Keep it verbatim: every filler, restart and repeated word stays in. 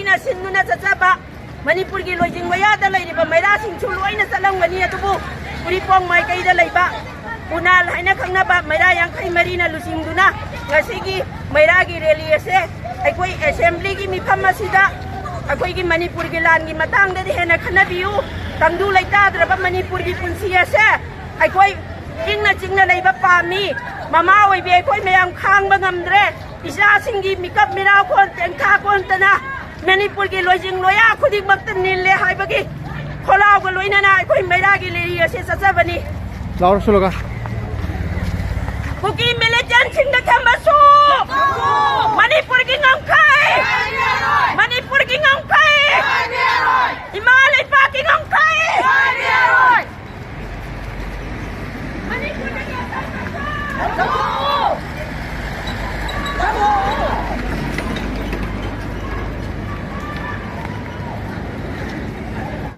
ꯑꯩꯅ ꯁꯤꯟꯗꯨꯅ ꯆꯠꯆꯕ ꯃꯅꯤꯄꯨꯔꯒꯤ ꯂꯣꯏꯖꯤꯡ ꯂꯣꯌꯥꯗ ꯂꯩꯔꯤꯕ ꯃꯩꯔꯥꯁꯤꯡꯁꯨ ꯂꯣꯏꯅ ꯆꯠꯂꯝꯒꯅꯤ, ꯑꯗꯨꯕꯨ ꯎꯔꯤꯄꯣꯛ ꯃꯥꯏꯀꯩꯗ ꯂꯩꯕ ꯎꯅꯥꯜ ꯍꯥꯏꯅ ꯈꯪꯅꯕ ꯃꯩꯔꯥ ꯌꯥꯡꯈꯩ ꯃꯔꯤꯅ ꯂꯨꯆꯤꯡꯗꯨꯅ ꯉꯁꯤꯒꯤ ꯃꯩꯔꯥꯒꯤ ꯔꯦꯂꯤ ꯑꯁꯦ ꯑꯩꯈꯣꯏ ꯑꯦꯁꯦꯝꯕ꯭ꯂꯤꯒꯤ ꯃꯤꯐꯝ ꯑꯁꯤꯗ ꯑꯩꯈꯣꯏꯒꯤ ꯃꯅꯤꯄꯨꯔꯒꯤ ꯂꯥꯟꯒꯤ ꯃꯇꯥꯡꯗꯗꯤ ꯍꯦꯟꯅ ꯈꯟꯅꯕꯤꯌꯨ, ꯇꯪꯗꯨ ꯂꯩꯇꯥꯗ꯭ꯔꯕ ꯃꯅꯤꯄꯨꯔꯒꯤ ꯄꯨꯟꯁꯤ ꯑꯁꯦ ꯑꯩꯈꯣꯏ ꯏꯪꯅ ꯆꯤꯛꯅ ꯂꯩꯕ ꯄꯥꯝꯃꯤ꯫ ꯃꯃꯥ ꯑꯣꯏꯕꯤ ꯑꯩꯈꯣꯏ ꯃꯌꯥꯝ ꯈꯥꯡꯕ ꯉꯝꯗ꯭ꯔꯦ꯫ ꯏꯆꯥꯁꯤꯡꯒꯤ ꯃꯤꯀꯞ ꯃꯤꯔꯥꯎꯈꯣꯟ ꯇꯦꯡꯊꯥ ꯀꯣꯟꯇꯅ ꯃꯅꯤꯄꯨꯔꯒꯤ ꯂꯣꯏꯖꯤꯡ ꯂꯣꯌꯥ ꯈꯨꯗꯤꯡꯃꯛꯇ ꯅꯤꯜꯂꯦ ꯍꯥꯏꯕꯒꯤ ꯈꯣꯜꯂꯥꯎꯒ ꯂꯣꯏꯅꯅ ꯑꯩꯈꯣꯏ ꯃꯩꯔꯥꯒꯤ ꯂꯦꯔꯤ ꯑꯁꯤ ꯆꯠꯆꯕꯅꯤ꯫ ꯂꯥꯎꯔ ꯁꯣꯂꯣꯒ꯫ ꯀꯨꯀꯤ ꯃꯤꯂꯤꯇꯦꯟꯁꯤꯡꯗ ꯊꯝꯕꯁꯨ